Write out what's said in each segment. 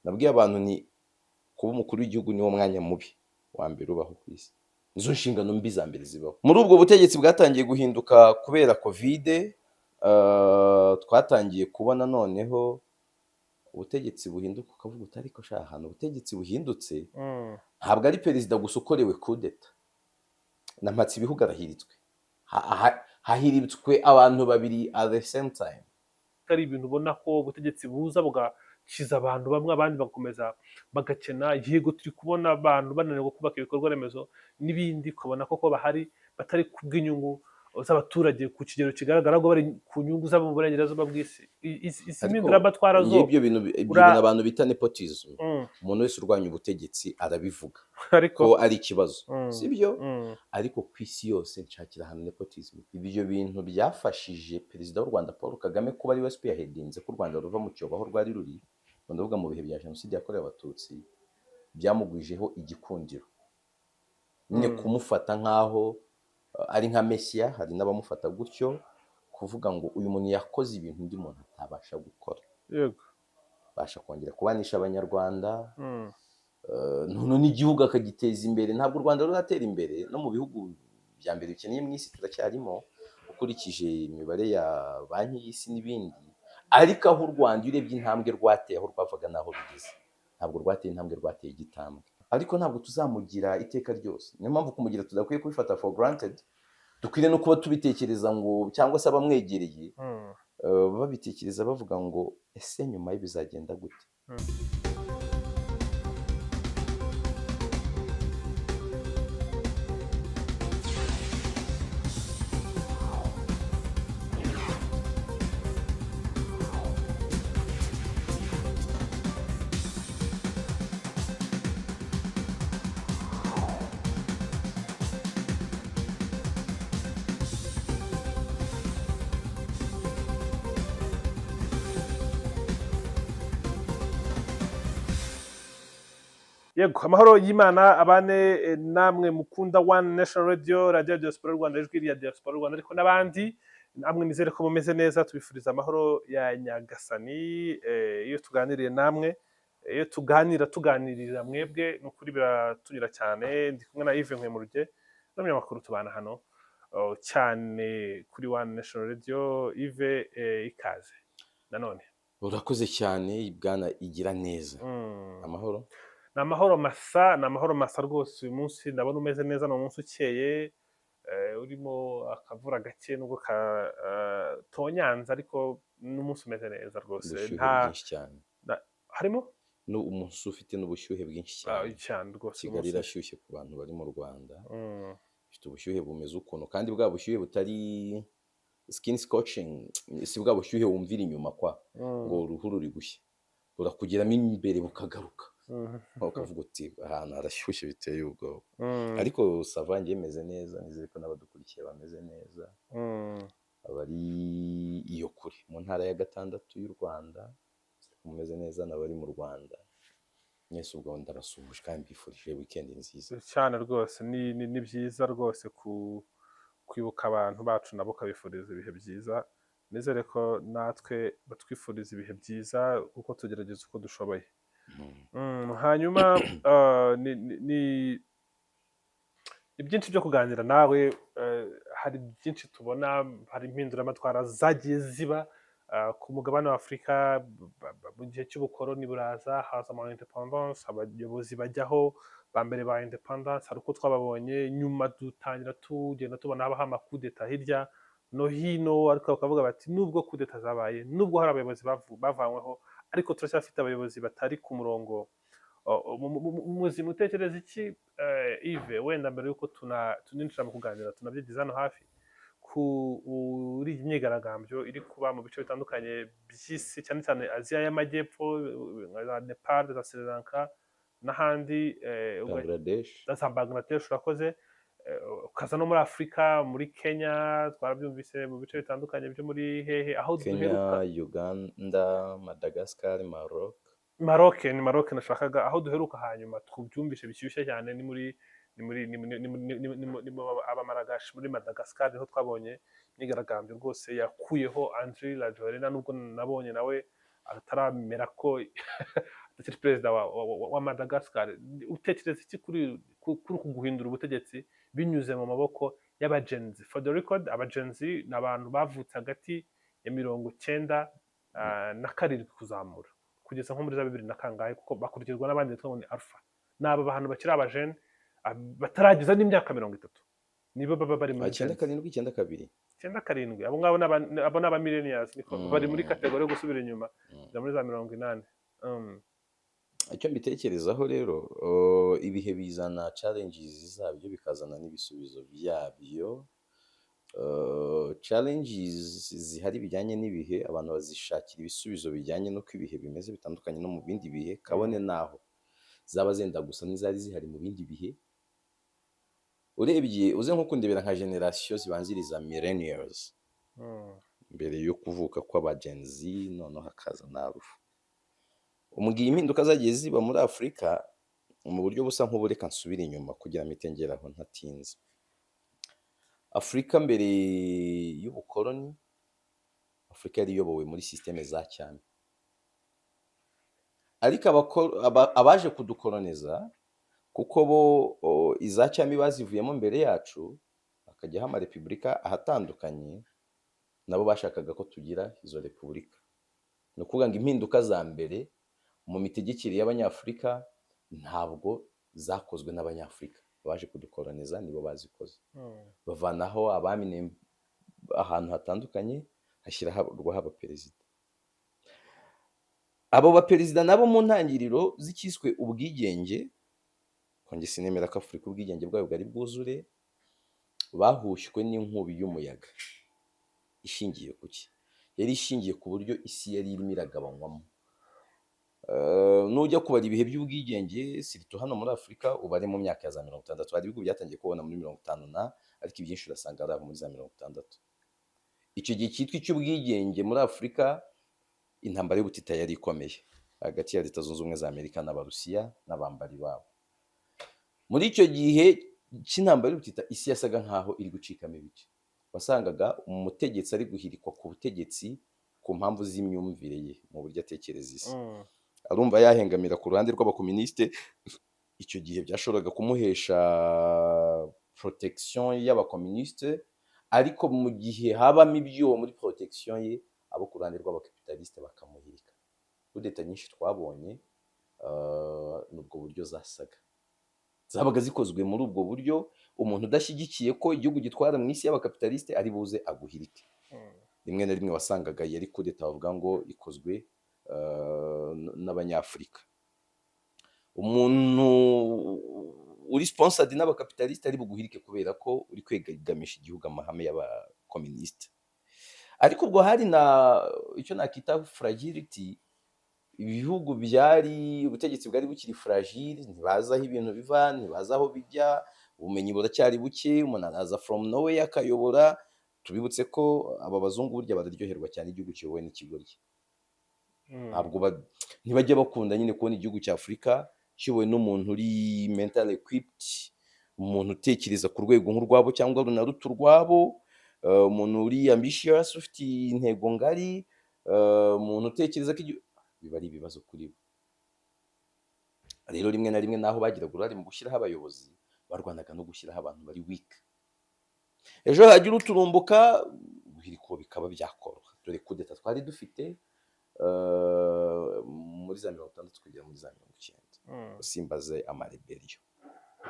Nabwiye abantu ni kuba umukuru w'igihugu niwo mwanya mubi wa mbere ubaho ku isi, nizo nshingano mbi za mbere zibaho. Muri ubwo butegetsi bwatangiye guhinduka kubera Covid, twatangiye kubona noneho ubutegetsi buhinduka, ukavuga uti: "Ariko sha, ahantu ubutegetsi buhindutse, ntabwo ari perezida gusa ukorewe kudeta, na mpatse ibihugu arahiritswe." Hahiritswe abantu babiri at the same time. Ari ibintu ubona ko ubutegetsi buza bugakiza abantu bamwe, abandi bagakomeza bagakena. Yego, turi kubona abantu bananirwa kubaka ibikorwa remezo n'ibindi, ukabona koko bahari batari kubw'inyungu z'abaturage ku kigero kigaragara, ahubwo bari ku nyungu z'abo mu burengerazuba bw'isi. Izi Ariko mpinduramatwara zo ngibyo bintu, ibyo bintu abantu bita nepotism, umuntu wese urwanya ubutegetsi arabivuga ariko ko ari ikibazo, sibyo? Ariko ku isi yose nshakira ahantu nepotism, ibyo bintu byafashije perezida w'u Rwanda Paul Kagame kuba ari we spearheadinze ko u Rwanda ruva mu cyobo aho rwari ruri, ngo ndavuga mu bihe bya Jenoside yakorewe Abatutsi, byamugwijeho igikundiro nyine, kumufata nk'aho ari nka mesiya. Hari n'abamufata gutyo, kuvuga ngo uyu muntu yakoze ibintu undi muntu atabasha gukora, basha kongera kubanisha Abanyarwanda, none n'igihugu akagiteza imbere. Ntabwo u Rwanda ruratera imbere, no mu bihugu bya mbere bikeneye mu isi turacyarimo, ukurikije imibare ya Banki y'Isi n'ibindi. Ariko aho u Rwanda, iyo urebye intambwe rwateye, aho rwavaga n'aho rugeze, ntabwo rwateye intambwe, rwateye igitambwe. Ariko ntabwo tuzamugira iteka ryose. Niyo mpamvu kumugira tudakwiye kubifata for granted, dukwiriye no kuba tubitekereza ngo, cyangwa se abamwegereye babitekereza bavuga ngo: "Ese nyuma ye bizagenda gute?" Yego, amahoro y'Imana abane namwe mukunda One Nation Radio, radiyo ya diaspora y'u Rwanda, ijwi rya diaspora y'u Rwanda, ariko n'abandi namwe nizere ko mumeze neza. Tubifuriza amahoro ya Nyagasani. Iyo tuganiriye namwe, iyo tuganira tuganirira mwebwe, ni ukuri biratunyura cyane. Ndi kumwe na Yves Nkwemuruge, n'umunyamakuru tubana hano, oh, cyane kuri One Nation Radio. Yves, ikaze nanone. Urakoze cyane, bwana Igira Neza. Amahoro? Ni amahoro masa, ni amahoro masa rwose. Uyu munsi ndabona umeze neza, ni umunsi ukeye, urimo akavura gake nubwo katonyanze, ariko ni umunsi umeze neza rwose. Ubushyuhe Nta bwinshi cyane. Harimo ni umunsi ufite n'ubushyuhe bwinshi cyane. Cyane rwose. Kigali umunsi irashyushye ku bantu bari mu Rwanda, ifite ubushyuhe bumeze ukuntu, kandi bwa bushyuhe butari skin scorching, si bwa bushyuhe wumvira inyuma kwa ngo uruhu ruri gushya, burakugeramo imbere bukagaruka, ukavuga uti: "Ahantu harashyushye biteye ubwoba." Ariko ça va, njye meze neza, nizere ko n'abadukurikiye bameze neza, abari iyo kure mu ntara ya gatandatu y'u Rwanda mumeze neza, n'abari mu Rwanda mwese ubwo ndabasuhuje kandi mbifurije weekend nziza. Cyane rwose, ni byiza rwose ku kwibuka abantu bacu nabo ukabifuriza ibihe byiza. Nizere ko natwe batwifuriza ibihe byiza kuko tugerageza uko dushoboye. Hanyuma ni byinshi byo kuganira nawe. Hari byinshi tubona, hari impinduramatwara zagiye ziba ku mugabane wa Afurika mu gihe cy'ubukoroni, buraza haza ama independence, abayobozi bajyaho ba mbere ba independence, hari uko twababonye. Nyuma dutangira tugenda tubona habaho amakudeta hirya no hino, ariko bakavuga bati: "Nubwo kudeta zabaye, nubwo hari abayobozi bavanyweho, ariko turacyafite abayobozi batari ku murongo." Muzima utekereza iki, Yves, wenda mbere yuko tuninjira mu kuganira, tunabyigiza hano hafi kuri iyi myigaragambyo iri kuba mu bice bitandukanye by'isi, cyane cyane Aziya y'Amajyepfo, nka za Nepal, za Sri Lanka n'ahandi, Bangladesh. Za Bangladesh, urakoze, ukaza no muri Afurika, muri Kenya twarabyumvise, mu bice bitandukanye byo muri hehe aho Kenya, duheruka. Uganda, Madagascar, Maroc. Maroc, ni Maroc nashakaga, aho duheruka. Hanyuma tubyumvishe bishyushye cyane ni muri ni muri ni muri ni muri ni mu Abamaragashi, muri Madagascar, niho twabonye imyigaragambyo rwose yakuyeho Andry Rajoelina, nubwo nabonye nawe ataramera ko Atakiri perezida wa Madagascar. Utekereza iki kuri uku guhindura ubutegetsi binyuze mu maboko y'aba Gen Z? For the record, aba Gen Z ni abantu bavutse hagati ya 97 kuzamura kugeza nko muri za bibiri na kangahe, kuko bakurikirwa n'abandi bitwa ngo ni alpha. Ni aba bantu bakiri abajene, batarageza n'imyaka 30, nibo baba bari muri Icyenda Gen Z. karindwi, 92. 97, abo ngabo abo ni aba millennials, niko bari muri category yo gusubira inyuma kujya muri za 80. Icyo mbitekerezaho rero, ibihe bizana challenges zabyo, bikazana n'ibisubizo byabyo. Challenges zihari bijyanye n'ibihe, abantu bazishakira ibisubizo bijyanye n'uko ibihe bimeze bitandukanye no mu bindi bihe, kabone n'aho zaba zenda gusa n'izari zihari mu bindi bihe. Urebye, uze nko kundebera nka generation zibanziriza millennials, mbere yo kuvuka kw'aba Gen Z, noneho hakaza na alpha, umubwiye impinduka zagiye ziba muri Afurika mu buryo busa nk'ubureka. Nsubire inyuma kugira mpite ngeraho ntatinze. Afurika mbere y'ubukoloni, Afurika yari iyobowe muri système za cyami, ariko abaje kudukoloniza, kuko bo iza cyami bazivuyemo mbere yacu, hakajyaho amarepubulika ahatandukanye, nabo bashakaga ko tugira izo repubulika. Ni ukuvuga ngo impinduka za mbere mu mitegekere y'Abanyafurika ntabwo zakozwe n'Abanyafurika. Abaje kudukoloniza nibo bazikoze, bavanaho abami ahantu hatandukanye, hashyirwaho abaperezida. Abo baperezida nabo mu ntangiriro z'icyiswe ubwigenge, njye sinemera ko Afurika ubwigenge bwayo bwari bwuzure, bahushywe n'inkubi y'umuyaga ishingiye ku ki? Yari ishingiye ku buryo isi yari irimo iragabanywamo. Nujya kubara ibihe by'ubwigenge, surtout hano muri Afurika, ubare mu myaka ya za 60. Hari ibihugu byatangiye kubona muri 50 na, ariko ibyinshi urasanga ari aho muri za 60. Icyo gihe cyitwa icy'ubwigenge muri Afurika, intambara y'ubutita yari ikomeye hagati ya Leta Zunze Ubumwe za Amerika n'Abarusiya n'abambari babo. Muri icyo gihe cy'intambara y'ubutita, isi yasaga nkaho iri gucikamo ibice. Wasangaga umutegetsi ari guhirikwa ku butegetsi ku mpamvu z'imyumvire ye, mu buryo atekereza isi. Arumva yahengamira ku ruhande rw'abakominisite, icyo gihe byashoboraga kumuhesha protection y'abakominisite, ariko mu gihe habamo ibyuho muri protection ye, abo ku ruhande rw'abakapitalisite bakamuhirika. Kudeta nyinshi twabonye ni ubwo buryo zasaga, zabaga zikozwe muri ubwo buryo. Umuntu udashyigikiye ko igihugu gitwara mu isi y'abakapitalisite ari buze aguhirike. Rimwe na rimwe wasangaga yari kudeta bavuga ngo ikozwe n'Abanyafurika. Umuntu uri sponsored n'abakapitalisite ari buguhirike kubera ko uri kwegamisha igihugu amahame y'abakominisite. Ariko ubwo hari na icyo nakita fragility. Ibihugu byari, ubutegetsi bwari bukiri fragile, ntibazi aho ibintu biva, ntibazi aho bijya, ubumenyi buracyari buke. Umuntu araza from nowhere akayobora. Tubibutse ko aba bazungu burya bararyoherwa cyane igihugu kiyobowe n'ikigoryi. Ntabwo ntibajya bakunda nyine kubona igihugu cya Afurika kiyobowe n'umuntu uri mental equipped, umuntu utekereza ku rwego nk'urwabo cyangwa runaruta urwabo, umuntu uri ambitious, ufite intego ngari, umuntu utekereza ko biba ari ibibazo kuri bo. Rero rimwe na rimwe naho bagiraga uruhare mu gushyiraho abayobozi, barwanaga no gushyiraho abantu bari weak, ejo hagira uturumbuka guhirika bikaba byakoroha. Dore kudeta twari dufite muri za 60 kugera muri za 90. Simbaze amarébellion.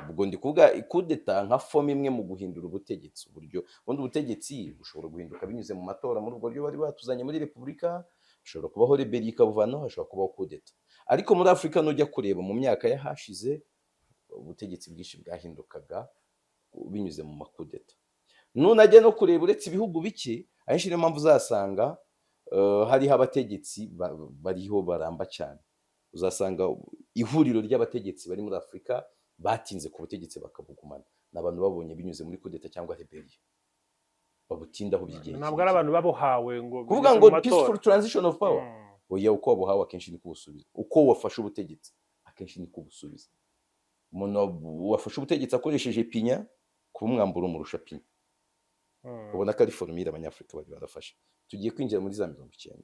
Ubwo ndi kuvuga kudeta nka forme imwe mu guhindura ubutegetsi. Uburyo ubundi ubutegetsi bushobora guhinduka binyuze mu matora, muri ubwo buryo bari batuzanye muri repubulika, hashobora kubaho rébellion ikabuvanaho, hashobora kubaho kudeta. Ariko muri Afurika, nujya kureba mu myaka y'ahashize, ubutegetsi bwinshi bwahindukaga binyuze mu makudeta. Nunajya no kureba, uretse ibihugu bike, ahenshi niyo mpamvu uzasanga hariho abategetsi bariho baramba cyane. Uzasanga ihuriro ry'abategetsi bari muri Afurika batinze ku butegetsi bakabugumana ni abantu babonye binyuze muri kudeta cyangwa rébellion, babutindaho by'igihe Ntabwo ari kirekire. abantu babuhawe ngo Kuvuga binyuze ngo mu matora. peaceful transition of power, oya. Uko wabuhawe akenshi niko ubusubiza, uko wafashe ubutegetsi akenshi niko ubusubiza. Umuntu wafashe ubutegetsi akoresheje pinya, kubumwambura umurusha pinya. Ubona ko ari formule Abanyafurika bari barafashe. Tugiye kwinjira muri za 90.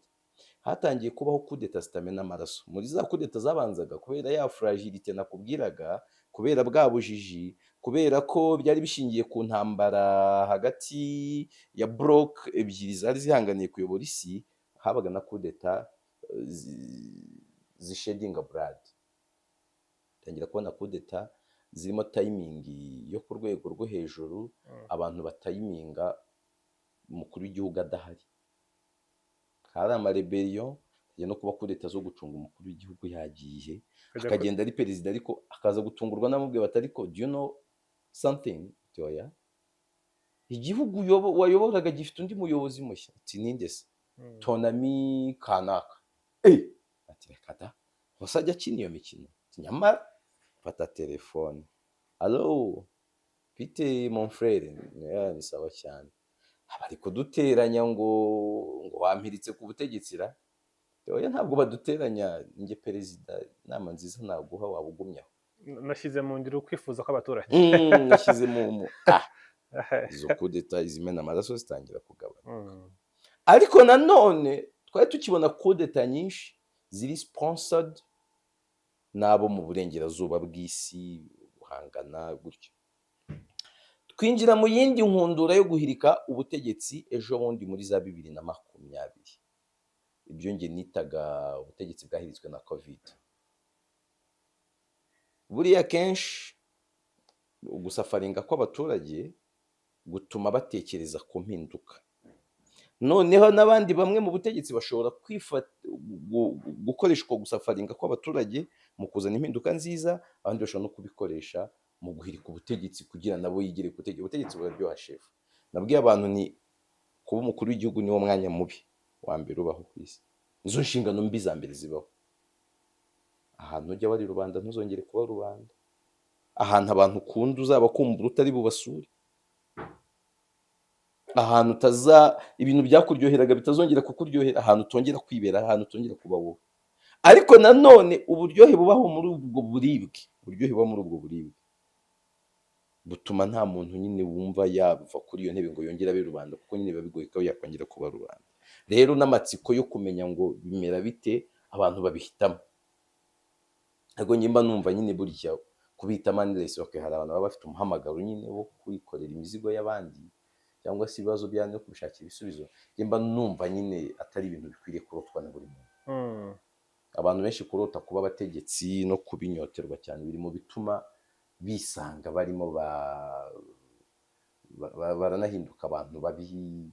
Hatangiye kubaho kudeta zitamena amaraso. Muri za kudeta zabanzaga, kubera ya fragilité nakubwiraga, kubera bwa bujiji, kubera ko byari bishingiye ku ntambara hagati ya bloc ebyiri zari zihanganiye kuyobora isi, habaga na kudeta zisheddinga blood. Tangira kubona kudeta zirimo timing yo ku rwego rwo hejuru, abantu batayiminga umukuru w'igihugu adahari, hari amarébellion no kuba kudeta zo gucunga umukuru w'igihugu yagiye, akagenda ari perezida, ariko akaza gutungurwa n'amubwiye bati: "Ariko do you know something?" Ati: "Oya." "Igihugu wayoboraga gifite undi muyobozi mushya." Ati: "Ninde se?" "Ton ami kanaka." Eh, ati: "Reka da, hose ajya akina iyo mikino." Ati: "Nyamara fata telefone. Allo, bite mon frère?" "Yeah, ni sawa cyane." "Bari kuduteranya ngo wampiritse ku butegetsi ra." "Oya, ntabwo baduteranya, njye perezida. Inama nziza naguha, waba ugumye aho." Nashyize mu ngiro ukwifuza kw'abaturage. Nashyize mu izo kudeta izimena amaraso zitangira kugabanya. Ariko nanone twari tukibona kudeta nyinshi ziri sponsored n'abo mu burengerazuba bw'isi, guhangana gutyo. Twinjira mu yindi nkundura yo guhirika ubutegetsi ejo bundi muri za 2020, ibyo nge nitaga ubutegetsi bwahiritswe na Covid. Buriya kenshi ugusufferinga kw'abaturage gutuma batekereza ku mpinduka, noneho n'abandi bamwe mu butegetsi bashobora gukoresha uko gusufferinga kw'abaturage mu kuzana impinduka nziza, abandi bashobora no kubikoresha mu guhirika ubutegetsi kugira nabo yigire ku butegetsi. Ubutegetsi buraryoha, shefu. Nabwiye abantu ni kuba umukuru w'igihugu niwo mwanya mubi wa mbere ubaho ku isi, nizo nshingano mbi za mbere zibaho. Ahantu ujya wari rubanda ntuzongere kuba rubanda, ahantu abantu ukunda uzaba kumbura utari bubasure, ahantu utaza ibintu byakuryoheraga bitazongera kukuryohera, ahantu utongera kwibera, ahantu utongera kuba wowe. Ariko nanone uburyohe bubaho muri ubwo buribwe, uburyohe buba muri ubwo buribwe butuma nta muntu nyine wumva yava kuri iyo ntebe ngo yongere abe rubanda, kuko nyine biba bigoye ko yakongera kuba rubanda. Rero n'amatsiko yo kumenya ngo bimera bite, abantu babihitamo. Ariko njye mba numva nyine burya kubihitamo unless, okay, hari abantu baba bafite umuhamagaro nyine wo kwikorera imizigo y'abandi cyangwa se ibibazo byabo no kubishakira ibisubizo. Njye mba numva nyine atari ibintu bikwiriye kurotwa na buri muntu. Abantu benshi kurota kuba abategetsi no kubinyoterwa cyane biri mu bituma bisanga barimo baranahinduka abantu babi,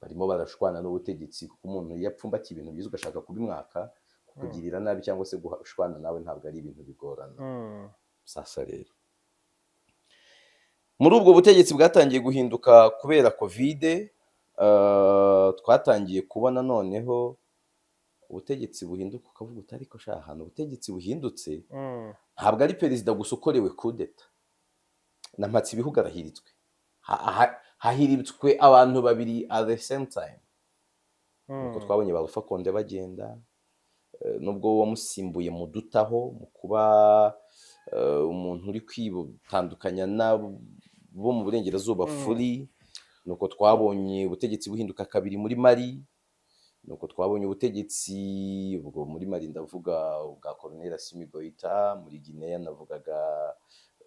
barimo barashwana n'ubutegetsi, kuko umuntu iyo apfumbatiye ibintu byiza ugashaka kubimwaka, kukugirira nabi cyangwa se gushwana nawe ntabwo ari ibintu bigorana. Sasa rero muri ubwo butegetsi bwatangiye guhinduka kubera Covid, twatangiye kubona noneho ubutegetsi buhinduka, ukavuga uti: "Ariko sha, ahantu ubutegetsi buhindutse, ntabwo ari perezida gusa ukorewe kudeta, na mpatse ibihugu arahiritswe." Hahiritswe abantu babiri at the same time. Nuko twabonye ba Alpha Condé bagenda, nubwo wamusimbuye mudutaho mu kuba umuntu uri kwitandukanya n'abo mu burengerazuba furi. Nuko twabonye ubutegetsi buhinduka kabiri muri Mali. Nuko twabonye ubutegetsi ubwo muri Mali, ndavuga ubwa Colonel Assimi Goïta. Muri Guinea navugaga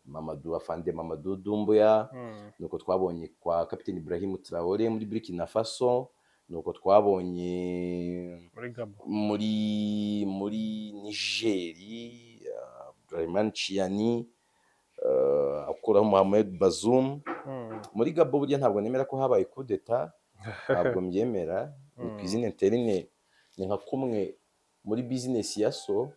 Mamadou, Afande Mamadou Doumbouya. Nuko twabonye kwa Kapiteni Ibrahim Traoré muri Burkina Faso. Nuko twabonye muri Gabo, muri Nigeri, Abdourahamane Tchiani akuraho Mohamed Bazoum. Muri Gabo burya ntabwo nemera ko habaye kudeta, ntabwo mbyemera, ni ku izina interne. Ni nka kumwe muri bizinesi ya so,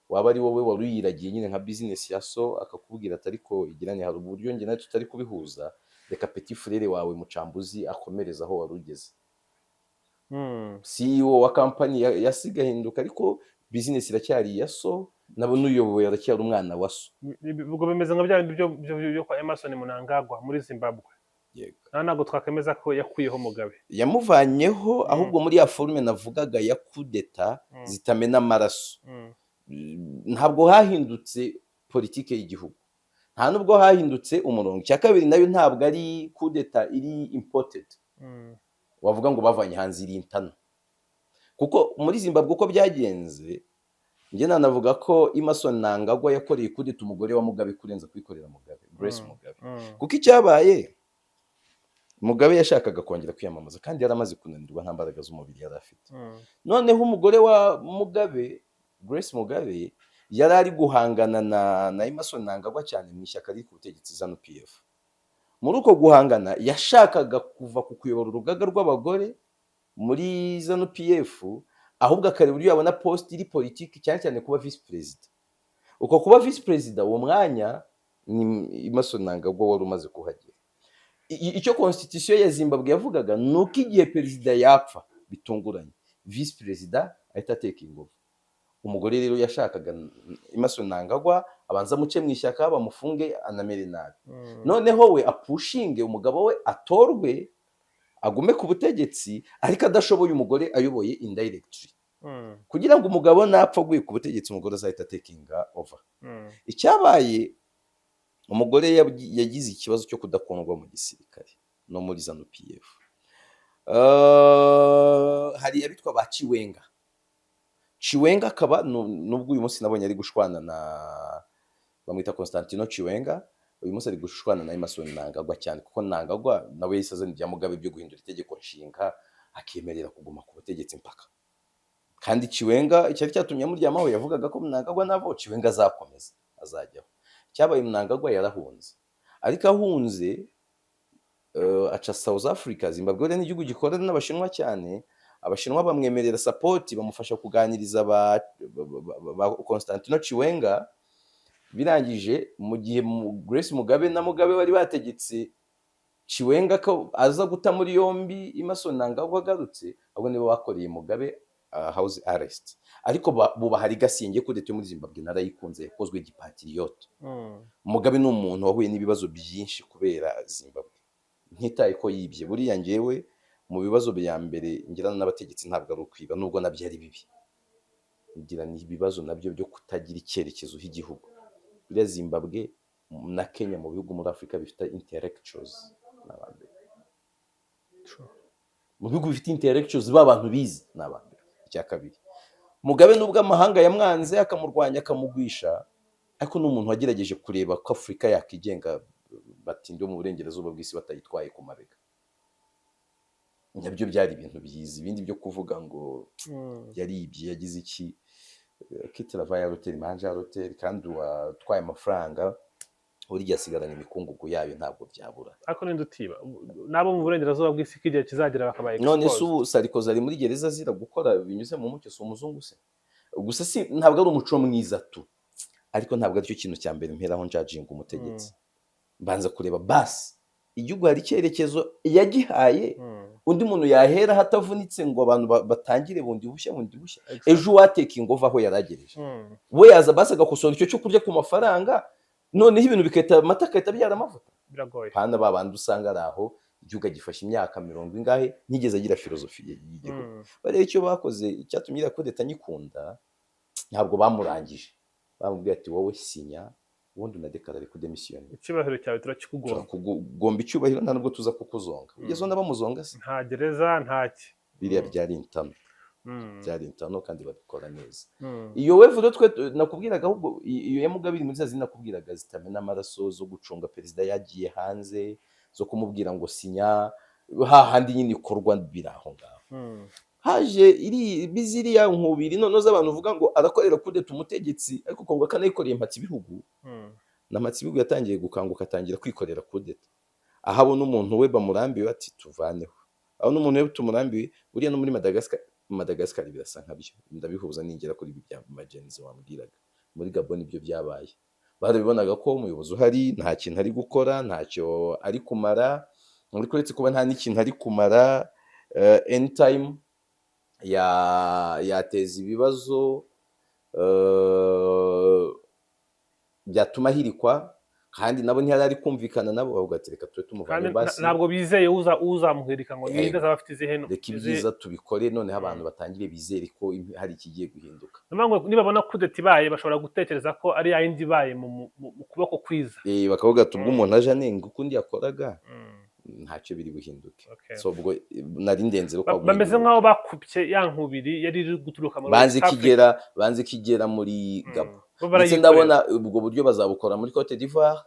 waba ari wowe wari uyiragiye nyine nka bizinesi ya so, akakubwira ati: "Ariko igirane, hari uburyo njye nawe tutari kubihuza, reka petit frère wawe Mucambuzi akomereza aho wari ugeze." CEO wa kampani yasigaye ahinduka, ariko bizinesi iracyari iya so, nabo n'uyoboye aracyari umwana wa so. Ubwo bimeze nka bya bindi byo kwa Emmerson Mnangagwa muri Zimbabwe. Yego. Nawe ntabwo twakemeza ko yakuyeho Mugabe. Yamuvanyeho, ahubwo muri ya forme navugaga ya kudeta zitamena amaraso. Ntabwo hahindutse politike y'igihugu, nta nubwo hahindutse umurongo. Icya kabiri, nayo ntabwo ari kudeta iri imported, wavuga ngo bavanye hanze, iri internal. Kuko muri Zimbabwe uko byagenze, njye nanavuga ko Emmerson Mnangagwa yakoreye kudeta umugore wa Mugabe kurenza kuyikorera Mugabe, Grace Mugabe. Kuko icyabaye, Mugabe yashakaga kongera kwiyamamaza kandi yari amaze kunanirwa, nta mbaraga z'umubiri yari afite. Noneho umugore wa Mugabe, Grace Mugabe, yari ari guhangana na Emmerson Mnangagwa cyane mu ishyaka riri ku butegetsi, ZANU PF. Muri uko guhangana yashakaga kuva ku kuyobora urugaga rw'abagore muri ZANU PF, ahubwo akareba uburyo yabona poste iri politiki, cyane cyane kuba visi perezida. Uko kuba visi perezida, uwo mwanya ni Emmerson Mnangagwa wari umaze kuhagera. Icyo constitution ya Zimbabwe yavugaga ni uko igihe perezida yapfa bitunguranye, visi perezida ahita ateka ingufu. Umugore rero yashakaga Emmerson Mnangagwa abanza amuce mu ishyaka, bamufunge, anamere nabi, noneho we apushinge umugabo we atorwe, agume ku butegetsi ariko adashoboye, umugore ayoboye indirectly, kugira ngo umugabo napfa aguye ku butegetsi, umugore azahita takinga over. Icyabaye, umugore yagize ikibazo cyo kudakundwa mu gisirikare no muri ZANU PF. Hari abitwa ba Chiwenga. Chiwenga akaba nubwo uyu munsi nabonye ari gushwana na, bamwita Constantino Chiwenga, uyu munsi ari gushwana na Emmerson Mnangagwa cyane, kuko Mnangagwa nawe yahise azana ibya Mugabe byo guhindura itegeko nshinga, akemerera kuguma ku butegetsi mpaka. Kandi Chiwenga icyari cyatumye amuryamaho, yavugaga ko Mnangagwa navo Chiwenga azakomeza azajyaho. Cyabaye, Mnangagwa yarahunze, ariko ahunze aca South Africa. Zimbabwe rero ni igihugu gikorana n'Abashinwa cyane. Abashinwa bamwemerera support, bamufasha kuganiriza ba Constantino Chiwenga. Birangije, mu gihe Grace Mugabe na Mugabe bari bategetse Chiwenga ko aza guta muri yombi Emmerson Mnangagwa agarutse, ahubwo nibo bakoreye Mugabe house arrest. Ariko bubaha legacy. Kudeta yo muri Zimbabwe narayikunze, yakozwe gipatriote. Mugabe ni umuntu wahuye n'ibibazo byinshi kubera Zimbabwe, ntitaye ko yibye. Buriya njyewe mu bibazo bya mbere ngirana n'abategetsi ntabwo ari ukwiba, nubwo nabyo ari bibi. Ngira ni ibibazo nabyo byo kutagira icyerekezo cy'igihugu. Buriya Zimbabwe na Kenya, mu bihugu muri Afurika bifite intellectuals, ni abambere. Mu bihugu bifite intellectuals, ba bantu bize, ni abambere. Icya kabiri, Mugabe nubwo amahanga yamwanze, akamurwanya, akamugwisha, ariko ni umuntu wagerageje kureba ko Afurika yakigenga, batinde mu burengerazuba bw'isi batayitwaye ku mabega. Nabyo byari ibintu byiza. Ibindi byo kuvuga ngo yaribye, yagize iki, qui travaille à l'hôtel mange à l'hôtel, kandi uwatwaye amafaranga burya asigarana imikungugu yayo, ntabwo byabura. Ariko ninde utiba? N'abo mu burengerazuba bw'isi ko igihe kizagera bakaba None se exposed. ubu Sarkozy ari muri gereza azira gukora binyuze mu mucyo, si umuzungu se? Gusa si ntabwo ari umuco mwiza tu, ariko ntabwo aricyo kintu cya mbere mperaho njajinga umutegetsi. Mbanza kureba basi igihugu hari icyerekezo yagihaye, undi muntu yahera hatavunitse, ngo abantu batangire bundi bushya, bundi bushya. Ejo uwateka ingova aho yaragereje, we yaza basi agakosora icyo cyo kurya ku mafaranga, noneho ibintu bigahita amata agahita abyara amavuta. Biragoye. Pana ba bandi usanga ari aho, igihugu agifashe imyaka mirongo ingahe, ntigeze agira filozofi y'igihugu. Bariya icyo bakoze, icyatumye iriya kudeta nyikunda, ntabwo bamurangije. Bamubwiye ati: "Wowe sinya, ubundi unadekarare kudemisiyoni." Icyubahiro cyawe turakikugomba. Turakugomba icyubahiro, nta nubwo tuza kukuzonga. Ugeze ubona bamuzonga se? Nta gereza, ntaki. Biriya byari intano. Byari intano kandi babikora neza. Iyo wave rero twe nakubwiraga, ahubwo iyo ya Mugabe iri muri za zindi nakubwiraga zitamena amaraso, zo gucunga perezida yagiye hanze, zo kumubwira ngo sinya, hahandi nyine ikorwa biri aho ngaho. Haje iri biziriya nkubiri noneho z'abantu uvuga ngo arakorera kudeta umutegetsi, ariko ukumva ko anayikoreye mpatse ibihugu. Na mpatse ibihugu yatangiye gukanguka, atangira kwikorera kudeta aho abona umuntu we bamurambiwe, ati: "Tuvaneho." Aho n'umuntu we tumurambiwe. Buriya no muri Madagascar birasa nkabyo, ndabihuza ningera kuri ibi bya magenzi wambwiraga. Muri Gabon ibyo byabaye, barabibonaga ko umuyobozi uhari nta kintu ari gukora, ntacyo ari kumara, ariko uretse kuba nta n'ikintu ari kumara, anytime yateza ibibazo byatuma ahirikwa, kandi nabo ntiyari ari kumvikana nabo, bavuga ati: "Reka tube Kandi tumuvanye basi." Ntabwo bizeye uza uzamuhirika ngo ninde Yego. azaba afite izihe Reka ibyiza tubikore, noneho abantu batangire bizere ko hari ikigiye guhinduka. Niyo mpamvu nibabona kudeta ibaye, bashobora gutekereza ko ari ya yindi ibaye mu kuboko kwiza. Bakavuga ati: "Ubwo umuntu aje anenga ukundi yakoraga." Ntacyo biri buhinduke. So ubwo nari ndenze ko Bameze nk'aho bakupye ya nkubiri yari iri guturuka muri banze West Africa. kigera, banze kigera muri Gabon. Bo Ndetse barayikorera. ndabona ubwo buryo bazabukora muri Cote d'Ivoire,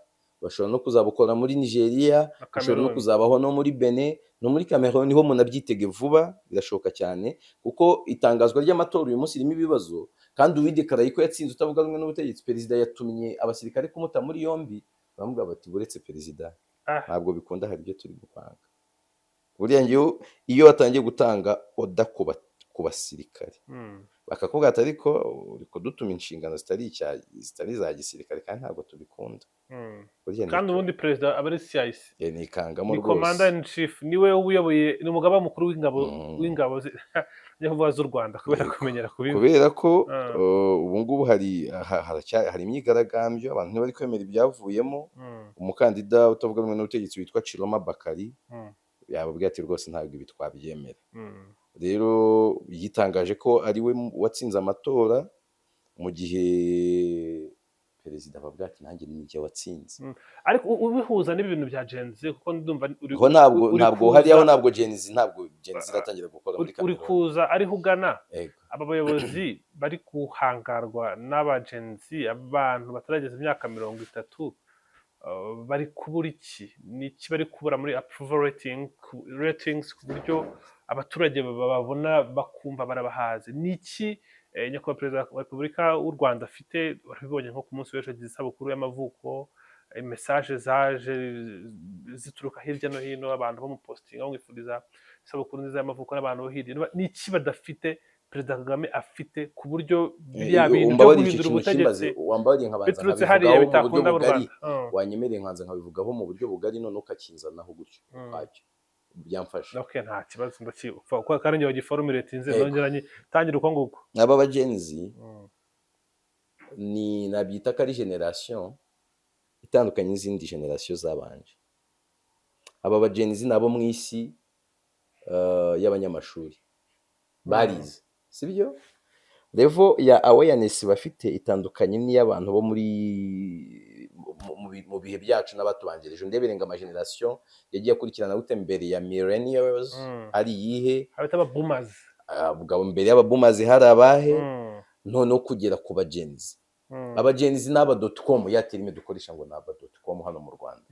bashobora no kuzabukora muri Nigeria, Na bashobora no Cameroon. kuzabaho no muri Benin, no muri Cameroon niho munabyitege vuba. Birashoboka cyane, kuko itangazwa ry'amatora uyu munsi ririmo ibibazo, kandi uwidekaraye ko yatsinze utavuga rumwe n'ubutegetsi, perezida yatumye abasirikare kumuta muri yombi, baramubwira bati: "Buretse perezida, ntabwo bikunda, hari ibyo turi gupanga." Buriya ngewe iyo watangiye gutanga order ku basirikare, bakakubwira ati: "Ariko uri kudutuma inshingano zitari iza gisirikare, kandi ntabwo tubikunda." Burya Kandi ubundi perezida aba ari CIC. Nikangamo Ni rwose. Commander in chief, niwe uyoboye, ni umugaba mukuru w'ingabo w'ingabo njya kuvuga z'u Rwanda kubera kumenyera kubi Kubera ko ubu ngubu hari imyigaragambyo, abantu ntibari kwemera ibyavuyemo. Umukandida utavuga rumwe n'ubutegetsi witwa Chiroma Bakari yababwiye ati: "Rwose ntabwo ibi twabyemera." Rero yitangaje ko ari we watsinze amatora, mu gihe perezida ababwira ati: "Nanjye ni njye watsinze." Ariko ubihuza n'ibi bintu bya Gen Z, kuko ndumva uri Ho ntabwo uri ntabwo hariyaho ntabwo Gen Z iratangira gukora muri uri Cameroon. kuza ariho ugana. Yego. Aba bayobozi bari guhangarwa n'aba Gen Z, abantu batarageza imyaka 30, bari kubura iki? Ni iki bari kubura muri approval ratings ku buryo abaturage bababona bakumva barabahaze? Ni iki nyakubahwa perezida wa Repubulika w'u Rwanda afite? Warabibonye nko ku munsi w'ejo agize isabukuru y'amavuko, message zaje zituruka hirya no hino, abantu bamupostinga bamwifuriza isabukuru nziza y'amavuko n'abantu bo hirya. Ni iki badafite Perezida Kagame afite, ku buryo biriya bintu byo Umbabarire, icyo guhindura kintu kimbaze, ubutegetsi wambabariye nkabanza biturutse hariya nkabivugaho mu buryo bitakunda mu bugari? Rwanda? Wanyemereye nkanza nkabivugaho mu buryo bugari, none ukakinzanaho gutyo ukwacyo, byamfasha. Okay, nta kibazo, ndakipfa kuko kandi njye wagiformulatinze. Nongera tangira uko nguko. Aba ba Gen Z ni nabyita ko ari generation itandukanye n'izindi generation zabanje. Aba ba Gen Z ni abo mu isi y'abanyamashuri barize, sibyo? Level ya awareness bafite itandukanye n'iy'abantu bo muri mu bihe byacu n'abatubanjirije. Ndebere ngo amageneration yagiye akurikirana gute mbere ya millennials, ari iyihe? Abita aba boomers. Ubwo mbere y'ababoomers hari abahe? Noneho kugera ku ba Gen Z. Aba Gen Z ni aba dot com, ya terme dukoresha ngo ni aba dot com hano mu Rwanda.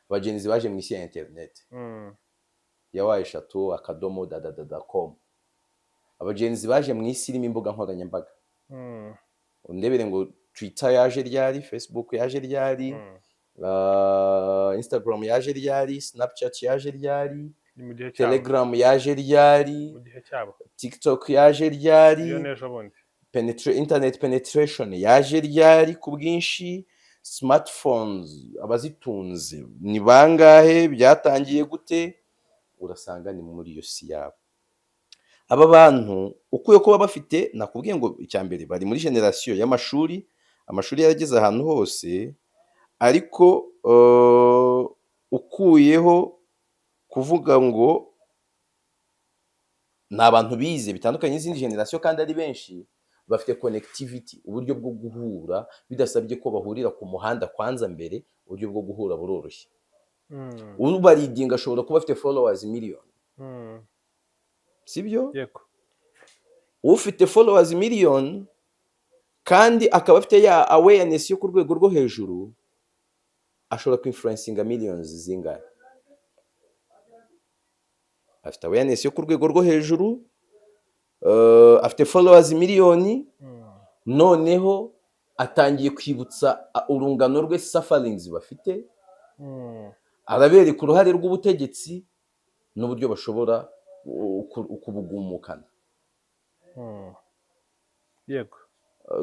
Aba Gen Z baje mu isi ya internet, ya w3.dadada.com. Aba Gen Z baje mu isi irimo imbuga nkoranyambaga. Undebere ngo Twitter yaje ryari, Facebook yaje ryari, Instagram yaje ryari, Snapchat yaje ryari, Ni mu gihe cyabo. Telegram yaje ryari, Mu gihe cyabo. TikTok yaje ryari, Iyo n'ejo bundi. Internet penetration yaje ryari ku bwinshi, smartphones abazitunze ni bangahe, byatangiye gute? Urasanga ni muri iyo si yabo. Aba bantu ukuye kuba bafite, nakubwiye ngo icya mbere bari muri generation y'amashuri, amashuri yarageze ahantu hose, ariko ukuyeho kuvuga ngo ni abantu bize bitandukanye n'izindi generation, kandi ari benshi bafite connectivity, uburyo bwo guhura bidasabye ko bahurira ku muhanda. Kwanza mbere uburyo bwo guhura buroroshye. Ubaleadinga ashobora kuba afite followers miliyoni, sibyo? Yego. Ufite followers miliyoni kandi akaba afite ya awareness yo ku rwego rwo hejuru, ashobora kwinfluencinga millions zingahe? Afite awareness yo ku rwego rwo hejuru, afite followers miliyoni, noneho atangiye kwibutsa urungano rwe sufferings bafite, arabereka uruhare rw'ubutegetsi n'uburyo bashobora kubugumukana. Yego.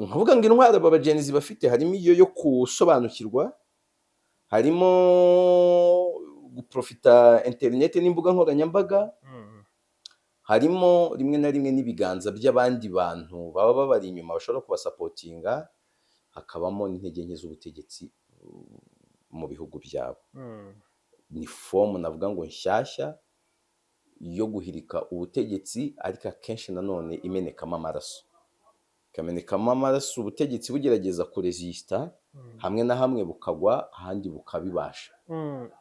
Nkavuga ngo intwaro aba ba Gen Z bafite harimo iyo yo gusobanukirwa, harimo guprofita interineti n'imbuga nkoranyambaga, harimo rimwe na rimwe n'ibiganza by'abandi bantu baba babari inyuma bashobora kubasupportinga, hakabamo n'intege nke z'ubutegetsi mu bihugu byabo. Ni form navuga ngo nshyashya yo guhirika ubutegetsi, ariko akenshi nanone imenekamo amaraso, Bikamenekamo amaraso, ubutegetsi bugerageza kuresista, hamwe na hamwe bukagwa, ahandi bukabibasha.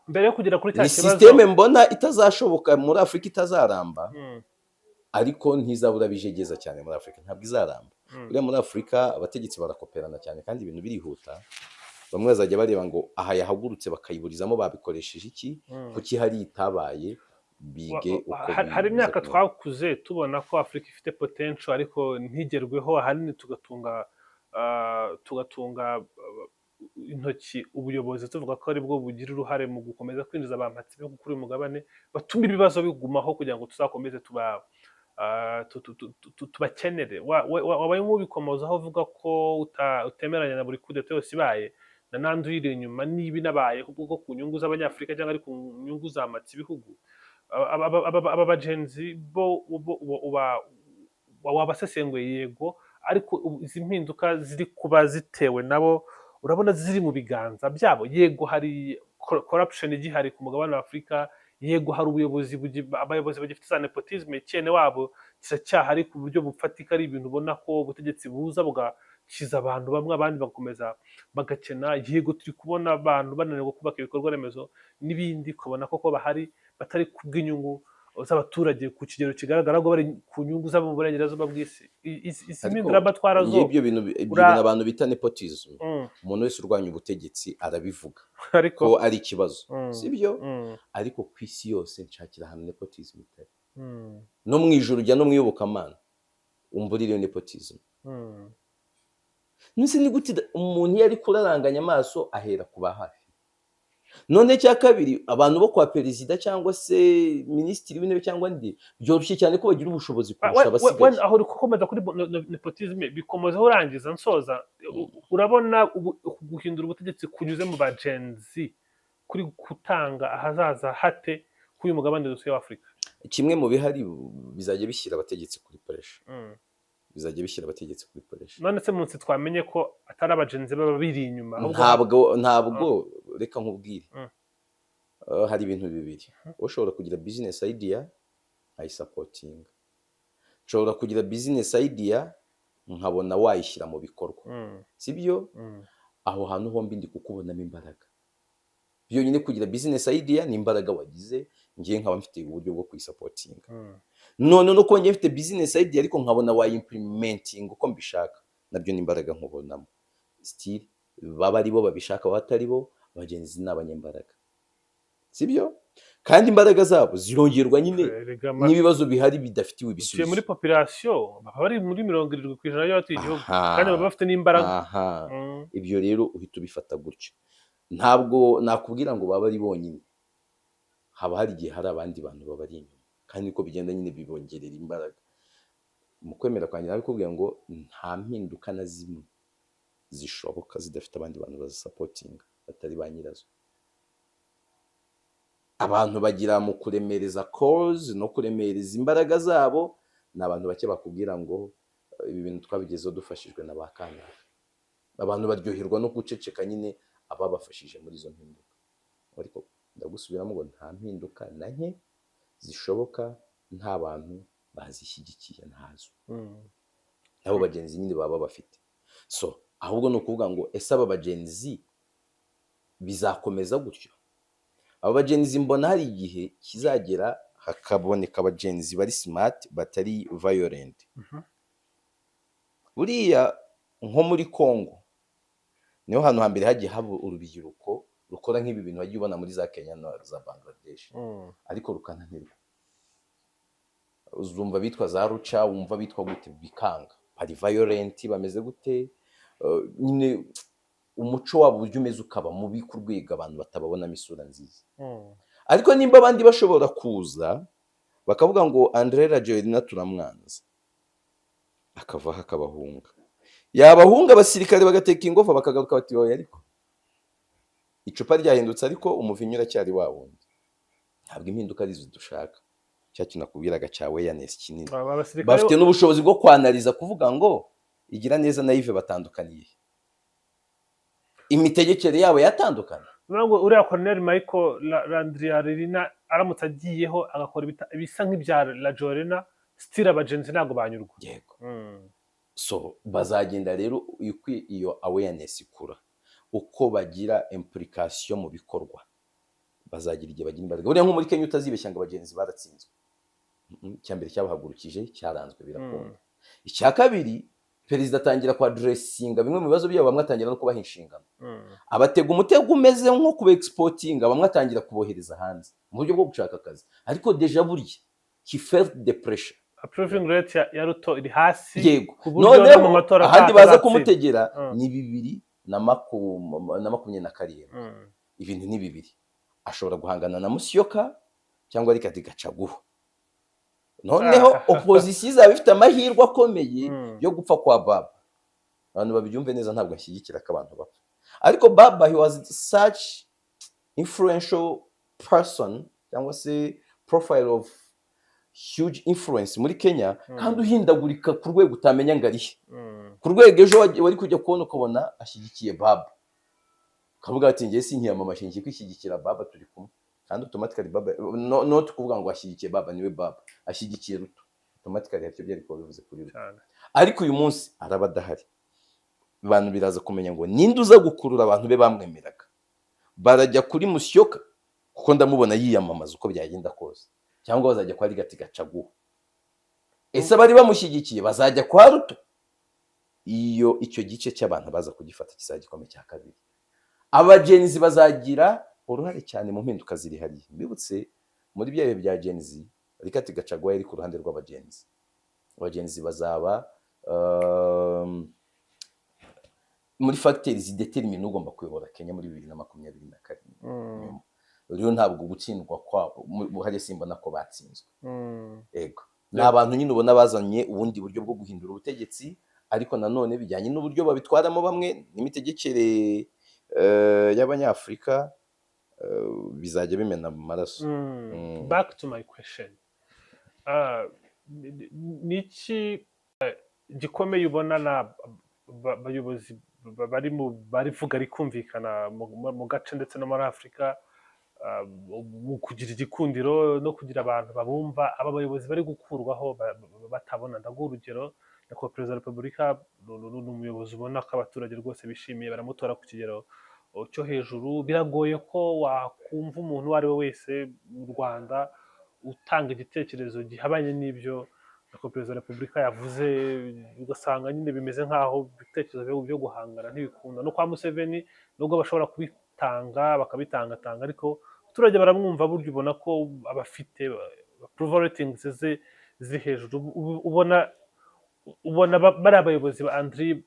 Mbere yo kugera kuri cya Ni kibazo système mbona itazashoboka muri Afurika, itazaramba, ariko ntizabura bijegeza cyane muri Afurika, ntabwo izaramba. Buriya muri Afurika abategetsi barakoperana cyane kandi ibintu birihuta. Bamwe bazajya bareba ngo aha yahagurutse, bakayiburizamo, babikoresheje iki? Kuki hari itabaye? Bige uko Hari biza imyaka kumera. twakuze tubona ko Afurika ifite potential ariko ntigerweho, ahanini tugatunga intoki ubuyobozi, tuvuga ko aribwo bugira uruhare mu gukomeza kwinjiza abampatsi kuri uyu mugabane batuma ibibazo bigumaho kugira ngo tuzakomeze tubakenere. Wabaye nk'ubikomozaho uvuga ko utemeranya na buri kudeta yose ibaye na nandi uyiri inyuma, niba inabaye kuko ku nyungu z'Abanyafurika cyangwa ari ku nyungu za matsi ibihugu. Aba ba Gen Z bo wabasesenguye, yego, ariko izi mpinduka ziri kuba zitewe nabo, urabona ziri mu biganza byabo? Yego, hari corruption igihari ku mugabane wa Afurika, yego, hari ubuyobozi abayobozi bagifite za nepotisme, cyene wabo kiracyahari ku buryo bufatika, ari ibintu ubona ko ubutegetsi buza bugakiza abantu bamwe, abandi bagakomeza bagakena. Yego, turi kubona abantu bananirwa kubaka ibikorwa remezo n'ibindi, ukabona koko bahari batari kubw'inyungu z'abaturage ku kigero kigaragara, ahubwo bari ku nyungu z'abo mu burengerazuba bw'isi. Izi Ariko mpinduramatwara zo ngibyo bintu, ibyo bintu abantu bita nepotism, umuntu wese urwanya ubutegetsi arabivuga ariko ko ari ikibazo, sibyo? Ariko ku isi yose nshakira ahantu nepotism itari. No mu ijuru ujya no mu iyobokamana umva uriyo nepotism. Nese ni gute umuntu iyo ari kuraranganya amaso ahera ku ba hafi? None cya kabiri, abantu bo kwa perezida cyangwa se minisitiri w'intebe cyangwa ndi, byoroshye cyane ko bagira ubushobozi kurusha abasigaye. Wenda aho uri gukomeza kuri nepotism, bikomozaho urangiza nsoza. Urabona uku guhindura ubutegetsi kunyuze mu ba Gen Z kuri gutanga ahazaza hate kuri uyu mugabane dutuye wa Afurika? Kimwe mu bihari, bizajya bishyira abategetsi kuri pressure. Bizajya bishyira abategetsi kuri pressure. None se munsi twamenye ko atari aba Gen Z baba biri inyuma, ahubwo Ntabwo, reka nkubwire. Hari ibintu bibiri: ushobora kugira business idea nkayisupportinga, nshobora kugira business idea nkabona wayishyira mu bikorwa, sibyo? Aho hantu hombi ndi kukubonamo imbaraga. Byonyine kugira business idea ni imbaraga wagize, ngiye nkaba mfite uburyo bwo kuyisupportinga. None no kuba ngiye mfite business idea ariko nkabona wayimplementing uko mbishaka, nabyo ni imbaraga nkubonamo. Still baba ari bo babishaka, baba atari bo, aba Gen Z ni abanyembaraga, sibyo? Kandi imbaraga zabo zirongerwa nyine Erega n'ibibazo bihari bidafitiwe utuye ibisubizo. Muri population baba bari muri 70% y'abatuye igihugu, kandi baba bafite n'imbaraga. Ibyo rero uhita ubifata gutyo, ntabwo nakubwira ngo baba ari bonyine, haba hari igihe hari abandi bantu babari inyuma, kandi niko bigenda nyine, bibongerera imbaraga. Mu kwemera kwanjye nabikubwira ngo nta mpinduka na zimwe zishoboka zidafite abandi bantu bazisupportinga batari ba nyirazo. Abantu bagira mu kuremereza cause no kuremereza imbaraga zabo ni abantu bake bakubwira ngo ibi bintu twabigezeho dufashijwe na ba kanaka. Abantu baryoherwa no guceceka nyine ababafashije muri izo mpinduka. Ariko ndagusubiramo ngo nta mpinduka na nke zishoboka nta bantu bazishyigikiye, ntazo. Nabo ba Gen Z nyine baba bafite. So ahubwo ni ukuvuga ngo ese aba ba Gen Z bizakomeza gutyo? Aba ba Gen Z mbona hari igihe kizagera hakaboneka aba Gen Z bari smart, batari violent. Buriya nko muri Congo niho hantu hambere hagiye haba urubyiruko rukora nk'ibi bintu wagiye ubona muri za Kenya na za Bangladesh, ariko rukananirwa. Uzumva bitwa za Lucha, wumva bitwa gute, bikanga, bari violent, bameze gute, nyine umuco wabo uburyo umeze ukaba mubi ku rwego abantu batababonamo isura nziza. Ariko nimba abandi bashobora kuza bakavuga ngo Andre Rajoelina turamwanze, akavaho akabahunga, yabahunga abasirikare bagateka ingofa, bakagaruka bati oya, ariko icupa ryahindutse, ariko umuvinyu uracyari wa wundi, ntabwo impinduka arizo dushaka. Cya kintu nakubwiraga cya awareness kinini, Aba basirikare bafite n'ubushobozi bwo kwanariza, kuvuga ngo igira neza na Yves batandukaniye, imitegekere yabo yatandukana. Bivuga ngo uriya Colonel Michael Randrianirina aramutse agiyeho agakora ibisa nk'ibya Rajoelina, still aba Gen Z ntabwo banyurwa. Yego. So bazagenda rero uko iyo awareness ikura, uko bagira implication mu bikorwa, bazagira igihe bagira imbaraga. Buriya nko muri Kenya, utazibeshya ngo abagenzi baratsinzwe. Icya mbere cyabahagurukije cyaranzwe, birakunda. Icya kabiri, perezida atangira kwaddressinga bimwe mu bibazo byabo, bamwe atangira no kubaha inshingano, abatega umutego umeze nko kuba exportinga, bamwe atangira kubohereza hanze mu buryo bwo gushaka akazi. Ariko déjà burya he felt the pressure. Approving rate ya Ruto iri hasi ku buryo no mu Noneho matora ahandi baza atazatsinda. kumutegera ni 2027. Ibintu ni bibiri: ashobora guhangana na Musyoka cyangwa Rigathi Gachagua. Noneho opozisiyo izaba ifite amahirwe akomeye yo gupfa kwa Baba. Abantu babyumve neza, ntabwo nshyigikira ko abantu bapfa, ariko Baba, he was such influential person cyangwa se profile of huge influence muri Kenya, kandi uhindagurika ku rwego utamenya ngo arihe, ku rwego ejo wari kujya kubona ukabona ashyigikiye Baba, ukavuga ati: "Ngiye sinkiyamamaje, ngiye kwishyigikira Baba, turi kumwe." Kandi automatically Baba, no, not kuvuga ngo ashyigikiye Baba, niwe Baba, ashyigikiye Ruto, automatically hari icyo byari kuba bivuze kuri Ruto. Ariko uyu munsi araba adahari, abantu biraza kumenya ngo ninde uza gukurura abantu be bamwemeraga. Barajya kuri Musyoka, kuko ndamubona yiyamamaza uko byagenda kose, cyangwa bazajya kwa Rigathi Gachagua? Ese abari bamushyigikiye bazajya kwa Ruto? Iyo icyo gice cy'abantu baza kugifata kizajya gikomeye. Cya kabiri, aba Gen Z bazagira uruhare cyane mu mpinduka ziri hariya. Mbibutse, muri bya bihe bya Gen Z, Rigathi Gachagua yari ku ruhande rw'aba Gen Z. Aba Gen Z bazaba muri facteurs zidetermina ugomba kuyobora Kenya muri 2027. Nyuma rero ntabwo gutsindwa kwabo hariya simbona ko batsinzwe. Ego, ni abantu nyine ubona bazanye ubundi buryo bwo guhindura ubutegetsi, ariko nanone bijyanye n'uburyo babitwaramo bamwe n'imitegekere y'Abanyafurika, bizajya bimena mu maraso. Back to my question. Ni iki gikomeye ubona na bayobozi bari mu barivuga rikumvikana mu gace ndetse no muri Afurika, mu kugira igikundiro no kugira abantu babumva, aba bayobozi bari gukurwaho batabona? Ndaguha urugero: Nyakubahwa Perezida wa Repubulika ni umuyobozi ubona ko abaturage rwose bishimiye, baramutora ku kigero cyo hejuru. Biragoye ko wakumva umuntu uwo ari we wese mu Rwanda utanga igitekerezo gihabanye n'ibyo Nyakubahwa Perezida wa Repubulika yavuze, ugasanga nyine bimeze nk'aho ibitekerezo byo guhangana ntibikunda. No kwa Museveni, nubwo bashobora kubitanga bakabitangatanga, ariko abaturage baramwumva. Burya ubona ko abafite approval ratings ze ziri hejuru. Ubona bari abayobozi ba Andri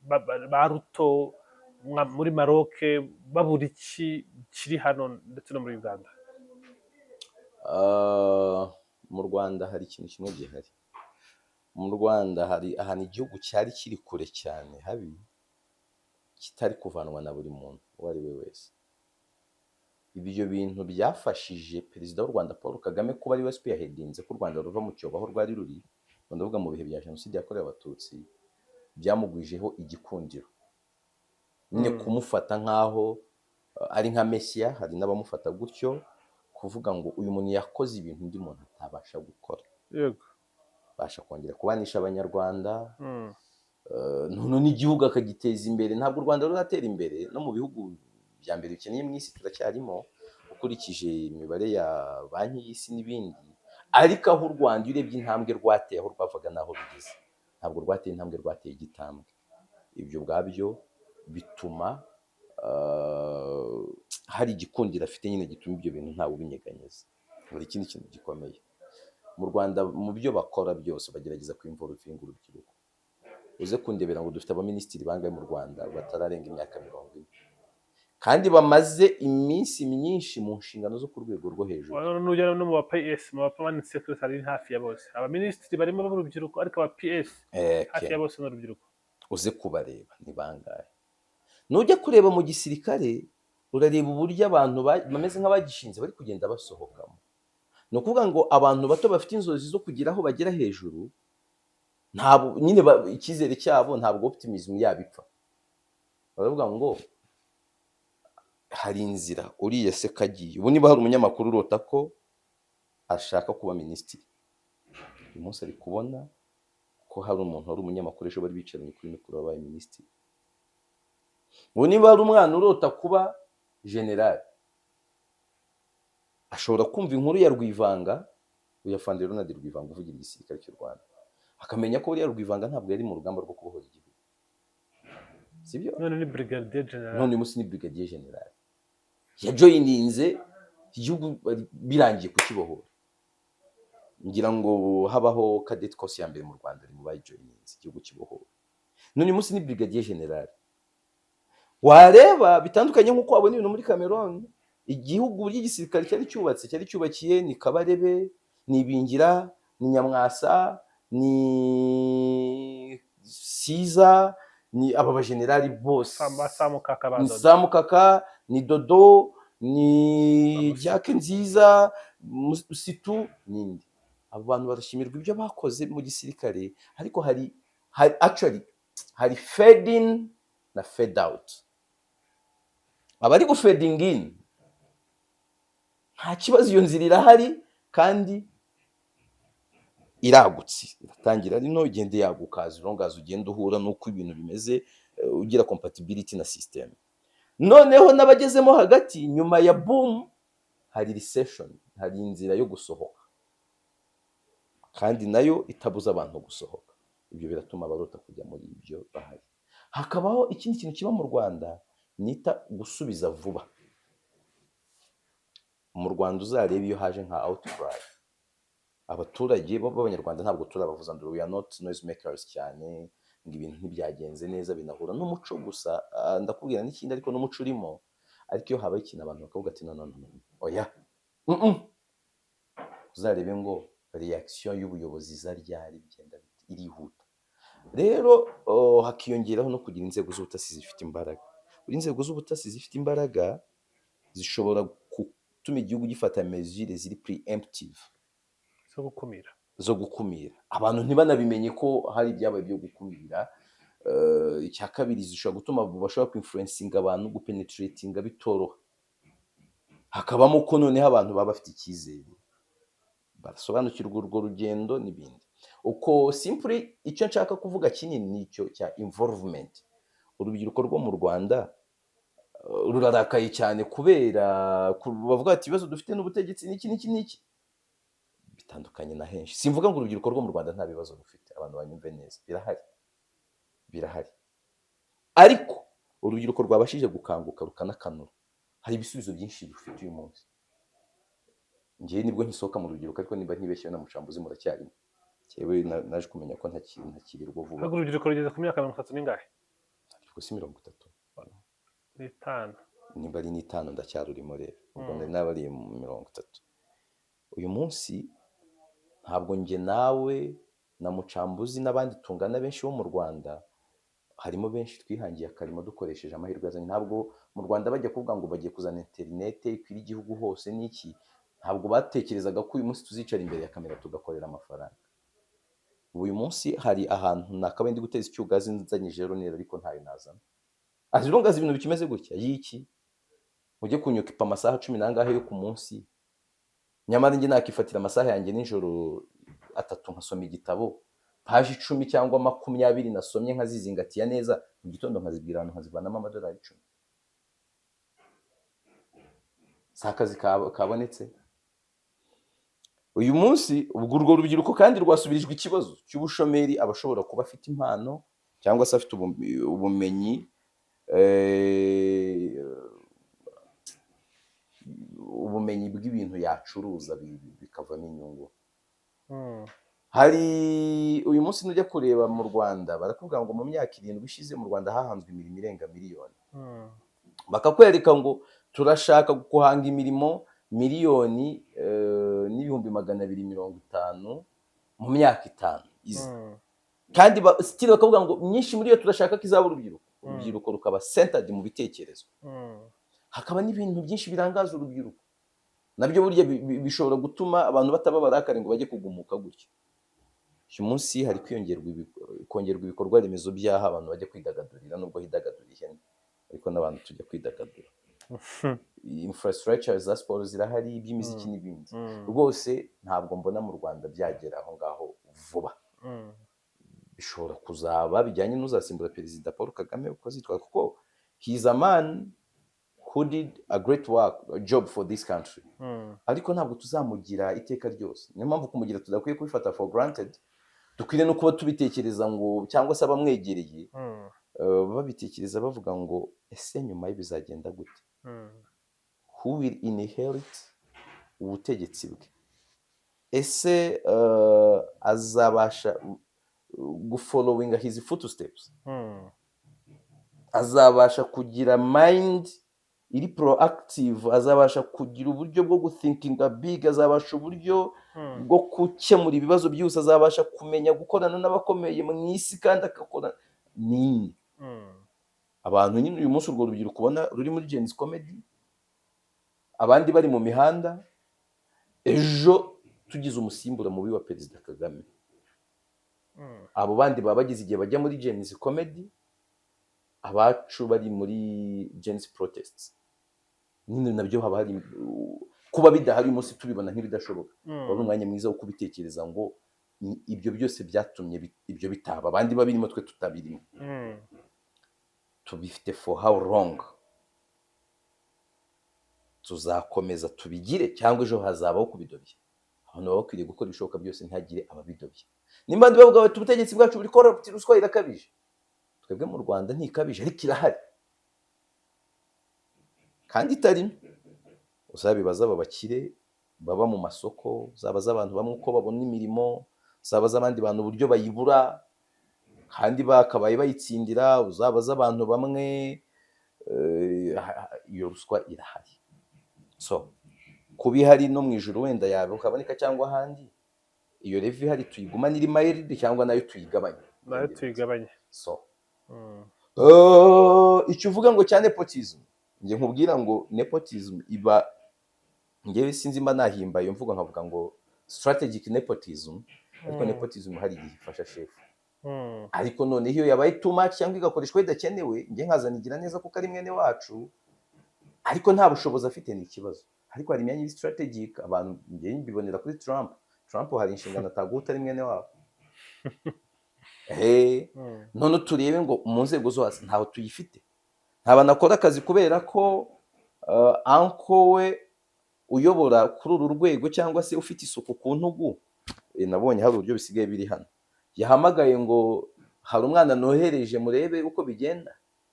ba Ruto muri Maroc babura iki kiri hano ndetse no muri Uganda? Ah, mu Rwanda hari ikintu kimwe gihari. Mu Rwanda hari ahantu igihugu cyari kiri kure cyane habi, kitari kuvanwa na buri muntu uwo ari we wese. Ibyo bintu byafashije Perezida w'u Rwanda Paul Kagame kuba ari we spearheadinze ko u Rwanda ruva mu cyobo aho rwari ruri, ndavuga mu bihe bya Jenoside yakorewe Abatutsi, byamugwijeho igikundiro nyine, kumufata nk'aho ari nka mesiya. Hari n'abamufata gutyo, kuvuga ngo uyu muntu yakoze ibintu undi muntu atabasha gukora, basha kongera kubanisha Abanyarwanda, none n'igihugu akagiteza imbere. Ntabwo u Rwanda ruratera imbere, no mu bihugu bya mbere bikeneye mu isi turacyarimo, ukurikije imibare ya Banki y'Isi n'ibindi. Ariko aho u Rwanda, iyo urebye intambwe rwateye, aho rwavaga n'aho rugeze, ntabwo rwateye intambwe, rwateye igitambwe. Ibyo ubwabyo bituma hari igikundiro afite nyine gituma ibyo bintu ntawe ubinyeganyeza. Hari ikindi kintu gikomeye mu Rwanda: mu byo bakora byose bagerageza kwinvolvinga urubyiruko. Uze kundebera ngo dufite abaminisitiri bangahe mu Rwanda batararenga imyaka 40 kandi bamaze iminsi myinshi mu nshingano zo ku rwego rwo hejuru? Nugera no mu ba PS, mu ba permanent secretary, hafi ya bose. Abaminisitiri barimo b'urubyiruko, ariko aba PS hafi ya bose ni urubyiruko. Uze kubareba ni bangahe? Nujya kureba mu gisirikare, urareba uburyo abantu bameze nk'abagishinze bari kugenda basohokamo. Ni ukuvuga ngo abantu bato bafite inzozi zo kugira aho bagera hejuru, ntabwo nyine icyizere cyabo, ntabwo optimism yabo ipfa. Baravuga ngo hari inzira, uriya se kagiye. Ubu niba hari umunyamakuru urota ko ashaka kuba minisitiri, uyu munsi ari kubona Ko hari umuntu wari umunyamakuru ejo bari bicaranye kuri mikoro wabaye minisitiri. Ngo niba hari umwana urota kuba generali, ashobora kumva inkuru ya Rwivanga, uyu afande Ronald Rwivanga uvugira igisirikare cy'u Rwanda, akamenya ko buriya Rwivanga ntabwo yari mu rugamba rwo kubohora igihugu, sibyo? None ni brigadier general. None uyu munsi ni brigadier general, yajoyininze igihugu birangiye kukibohora. Ngira ngo habaho cadet course ya mbere mu Rwanda, ari mu bayijoyininze igihugu kibohora. None uyu munsi ni brigadier general. Wareba bitandukanye nk'uko wabona ibintu muri Cameroon, igihugu uburyo igisirikare cyari cyubatse, cyari cyubakiye, ni Kabarebe, ni Ibingira, ni Nyamwasa, ni Siza, ni aba bajenerali bose. Samukaka Ni ba Dodo. Samukaka, ni Dodo, ni Bamusitu. Jack Nziza, Musitu n'indi. Abo bantu barashimirwa ibyo bakoze mu gisirikare, ariko hari actually hari fade in na fade out. Abari gufading in nta kibazo, iyo nzira irahari kandi iragutse, iratangira ari nto, igenda yaguka as long as ugenda uhura n'uko ibintu bimeze, ugira compatibility na system. Noneho n'abagezemo hagati nyuma ya boom hari recession, hari inzira yo gusohoka kandi nayo itabuza abantu gusohoka. Ibyo biratuma abarota kujya muri ibyo bahari. Hakabaho ikindi kintu kiba mu Rwanda nita gusubiza vuba. Mu Rwanda uzarebe iyo haje nka outcry, abaturage b'Abanyarwanda ntabwo turabavuza nduru, we are not noise makers cyane, ngo ibintu ntibyagenze neza, binahura n'umuco gusa. Ndakubwira n'ikindi, ariko n'umuco urimo. Ariko iyo habaye ikintu abantu bakavuga ati: "No, no, no, no, oya, mm." Uzarebe ngo reaction y'ubuyobozi iza ryari, bigenda bite, irihuta. Rero hakiyongeraho no kugira inzego z'ubutasi zifite imbaraga. Buri inzego z'ubutasi zifite imbaraga zishobora gutuma igihugu gifata mesure ziri preemptive, zo gukumira. Zo gukumira, abantu ntibanabimenye ko hari ibyabaye byo gukumira. Icya kabiri, zishobora gutuma bashobora kwinfluencinga abantu, gupenetratinga bitoroha. Hakabamo ko noneho abantu baba bafite icyizere, barasobanukirwa urwo rugendo n'ibindi. Uko simply icyo nshaka kuvuga kinini ni icyo cya involvement. Urubyiruko rwo mu Rwanda rurarakaye cyane kubera bavuga ati ibibazo dufite n'ubutegetsi n'iki n'iki n'iki, bitandukanye na henshi. Simvuga ngo urubyiruko rwo mu Rwanda nta bibazo rufite, abantu banyumve neza, birahari, birahari, ariko urubyiruko rwabashije gukanguka rukanakanura, hari ibisubizo byinshi rufite uyu munsi. Ngewe nibwo nkisohoka mu rubyiruko, ariko niba ntibeshyewe na Mucambuzi muracyarimo. Njyewe naje kumenya ko ntakirirwa vuba. Ntabwo urubyiruko rugeze ku myaka 30 n'ingahe? Urubyiruko si 30. N'itanu. Nimba ari n'itanu ndacyarurimo rero ubwo. Nari nabariye mu 30. Uyu munsi ntabwo njye nawe na Mucambuzi n'abandi tungana benshi bo mu Rwanda, harimo benshi twihangiye akarimo dukoresheje amahirwe yazanye. Ntabwo mu Rwanda bajya kuvuga ngo bagiye kuzana interinete ikwira igihugu hose n'iki, ntabwo batekerezaga ko uyu munsi tuzicara imbere ya kamera tugakorera amafaranga. Ubu uyu munsi hari ahantu nakabaye ndi guteza icyugazi nzanye jeroneri, ariko ntayo nazana. As long as ibintu bikimeze gutya y'iki, ujye kunyokipa amasaha cumi n'angahe yo ku munsi, nyamara njye nakifatira amasaha yanjye nijoro 3 nkasoma igitabo paji 10 cyangwa 20 nasomye, nkazizingatiya neza, mu gitondo nkazibwira abantu, nkazivanamo amadolari 10. Si akazi kabonetse uyu munsi? Ubwo urwo rubyiruko kandi rwasubirijwe ikibazo cy'ubushomeri, aba ashobora kuba afite impano cyangwa se afite ubumenyi, ubumenyi bw'ibintu yacuruza bikavamo inyungu. Hari uyu munsi nujya kureba mu Rwanda, barakubwira ngo mu myaka 7 ishize mu Rwanda hahanzwe imirimo irenga miliyoni. Bakakwereka ngo turashaka guhanga imirimo miliyoni n'250,000 mu myaka 5 iza. Kandi still bakavuga ngo myinshi muri yo turashaka ko izaba urubyiruko. Urubyiruko rukaba centered mu bitekerezo. Hakaba n'ibintu byinshi birangaza urubyiruko, nabyo burya bishobora gutuma abantu bataba barakare ngo bajye kugumuka gutya. Uyu munsi hari kwiyongerwa kongerwa ibikorwa remezo by'aho abantu bajya kwidagadurira, nubwo hidagadura ihene, ariko n'abantu tujya kwidagadura. Infrastructure za siporo zirahari, iby'imiziki n'ibindi. Rwose ntabwo mbona mu Rwanda byagera aho ngaho vuba. Bishobora kuzaba bijyanye n'uzasimbura Perezida Paul Kagame uko azitwara, kuko he is a man who did a great work, a job for this country, ariko ntabwo tuzamugira iteka ryose. Niyo mpamvu kumugira tudakwiye kubifata for granted, dukwiriye no kuba tubitekereza ngo, cyangwa se abamwegereye babitekereza bavuga ngo: "Ese nyuma ye bizagenda gute? Who will inherit ubutegetsi bwe? Ese azabasha gufollowinga his footsteps? Azabasha kugira mind iri proactive? Azabasha kugira uburyo bwo guthinkinga big? Azabasha uburyo bwo gukemura ibibazo byose? Azabasha kumenya gukorana n'abakomeye mu isi kandi agakora nini?" Abantu nyine uyu munsi, urwo rubyiruko ubona ruri muri Gen-Z Comedy, abandi bari mu mihanda, ejo tugize umusimbura mubi wa Perezida Kagame, abo bandi baba bagize igihe bajya muri Gen-Z Comedy, abacu bari muri Gen-Z protests. Nyine nabyo haba hari kuba bidahari uyu munsi, tubibona nk'ibidashoboka. Wari umwanya mwiza wo kubitekereza ngo ibyo byose byatumye ibyo bitaba, abandi babirimo twe tutabirimo, tubifite for how long? Tuzakomeza tubigire cyangwa ejo hazabaho kubidobya? Abantu baba bakwiriye gukora ibishoboka byose ntihagire ababidobya. Nimba abandi bavuga bati: "Ubutegetsi bwacu buri corrupt, ruswa irakabije," twebwe mu Rwanda ntikabije, ariko irahari kandi itari. Uzabibaza aba bakire baba mu masoko, uzabaza abantu bamwe uko babona imirimo, uzabaza abandi bantu uburyo bayibura kandi bakabaye bayitsindira, uzabaza abantu bamwe, iyo ruswa irahari. So kuba ihari no mu ijuru wenda yaba ukaboneka cyangwa ahandi, iyo level ihari tuyigumane iri mild cyangwa nayo tuyigabanye? Nayo tuyigabanye. So icyo uvuga ngo cya nepotism, njye nkubwira ngo nepotism iba, njyewe sinzi mba nahimba iyo mvugo nkavuga ngo strategic nepotism, ariko nepotism hari igihe ifasha shefu, ariko noneho iyo yabaye too much cyangwa igakoreshwa bidakenewe, njye nkazana igira neza kuko ari mwene wacu ariko nta bushobozi afite, ni ikibazo. Ariko hari imyanya iri strategic abantu, njye mbibonera kuri Trump. Trump hari inshingano ataguha utari mwene wabo. Hey, none turebe ngo mu nzego zo hasi ntaho tuyifite, nta bantu akora akazi kubera ko uncle we uyobora kuri uru rwego cyangwa se ufite isuku ku ntugu. Nabonye hari uburyo bisigaye biri hano, yahamagaye ngo hari umwana nohereje murebe uko bigenda,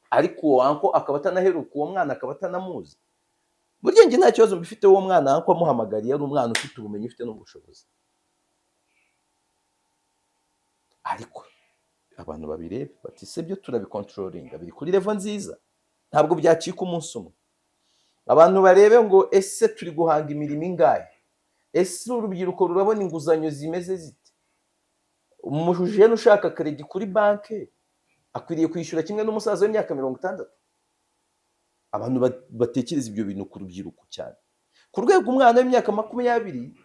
ariko uwo uncle akaba atanaheruka uwo mwana, akaba atanamuzi. Burya njye nta kibazo mbifite, uwo mwana uncle amuhamagariye ari umwana ufite ubumenyi, ufite n'ubushobozi, ariko abantu babirebe bati: "Se byo turabicontrollinga, biri kuri level nziza?" Ntabwo byacika umunsi umwe. Abantu barebe ngo: "Ese turi guhanga imirimo ingahe? Ese urubyiruko rurabona inguzanyo zimeze zite? Umujene ushaka crédit kuri banki akwiriye kwishyura kimwe n'umusaza w'imyaka 60?" Abantu batekereza ibyo bintu ku rubyiruko cyane, ku rwego umwana w'imyaka 20,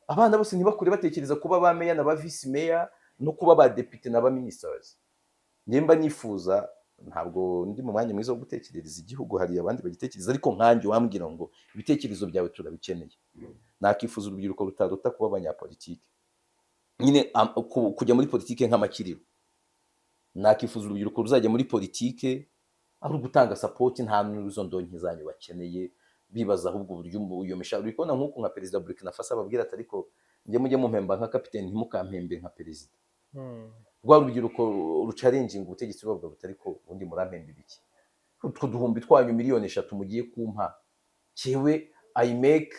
abana bose ntibakure batekereza kuba ba meya na ba visi meya no kuba ba depite na ba minisitiri. Njye nifuza, ntabwo ndi mu mwanya mwiza wo gutekerereza igihugu, hari abandi bagitekereza, ariko nkanjye wambwira ngo ibitekerezo byawe turabikeneye, nakifuza urubyiruko rutaruta kuba abanyapolitike nyine, kujya muri politike nk'amakiriro. Nakifuza urubyiruko ruzajya muri politike ari ugutanga support, nta n'izo ndonke zanyu bakeneye, bibaza ahubwo uburyo iyo mishahara. Uri kubona nk'uku nka perezida wa Burkina Faso ababwira ati: "Ariko njye mujye mumpemba nka kapiteni, ntimukampembe nka perezida." Rwa rubyiruko ruchallenginga ubutegetsi bavuga buti: "Ariko ubundi murampemba ibiki? Utwo duhumbi twanyu, miliyoni 3 mugiye kumpa, cyewe I make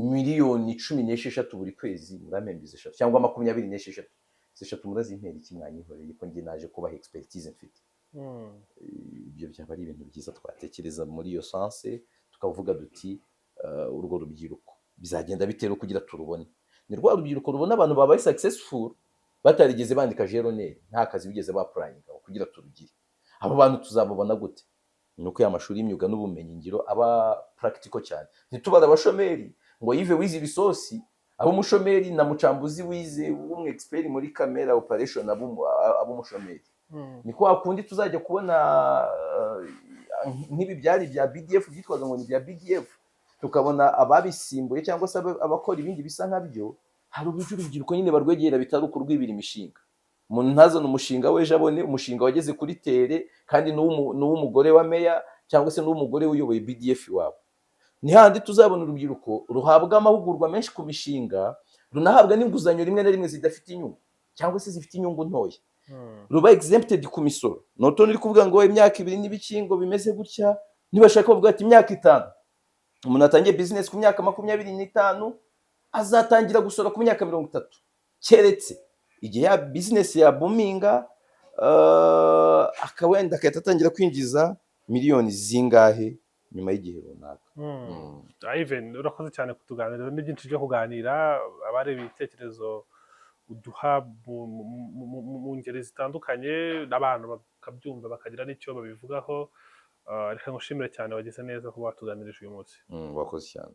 miliyoni 16 buri kwezi, murampemba izi eshatu cyangwa 26, izi eshatu murazimpera iki? Mwanyihoreye ko njye naje kubaha expertise mfite." Ibyo byaba ari ibintu byiza twatekereza muri iyo sens, tukavuga duti: "Urwo rubyiruko bizagenda bitewe kugira turubone." Ni rwa rubyiruko rubona abantu babaye successful batarigeze bandika jeroneri, nta kazi bigeze baapplyinga. Kugira turugire, abo bantu tuzababona gute? Ni uko ya mashuri y'imyuga n'ubumenyingiro aba practical cyane, ntitubare abashomeri ngo yive wize ibisosi abe umushomeri, na mucambuzi wize w'umu expert muri camera operation abe umushomeri. Ni kwa kundi tuzajya kubona nk'ibi byari bya BDF, byitwaga ngo ni bya BDF, tukabona ababisimbuye cyangwa se abakora ibindi bisa nkabyo. Hari uburyo urubyiruko nyine barwegera bitari ukurwibira imishinga. Umuntu ntazane umushinga w'ejo, abone umushinga wageze kuri terrain kandi n'uw'umugore wa meya cyangwa se n'uw'umugore uyoboye BDF iwabo. Ni handi tuzabona urubyiruko ruhabwa amahugurwa menshi ku mishinga, runahabwa n'inguzanyo rimwe na rimwe zidafite inyungu cyangwa se zifite inyungu ntoya, ruba exempted ku misoro. Notoni uri kuvuga ngo imyaka 2 n'ibiki ngo bimeze gutya, nibashaka bavuga ati imyaka 5. Umuntu atangiye business ku myaka 25 azatangira gusora ku myaka 30, keretse igihe ya business yabuminga, akaba wenda agahita atangira kwinjiza miliyoni zingahe nyuma y'igihe runaka. Ivan, urakoze cyane kutuganiriza. Ni byinshi byo kuganira. Abareba ibitekerezo uduha mu ngeri zitandukanye n'abantu bakabyumva, bakagira n'icyo babivugaho. Reka ngushimire cyane, wagize neza kuba watuganirije uyu munsi. Wakoze cyane.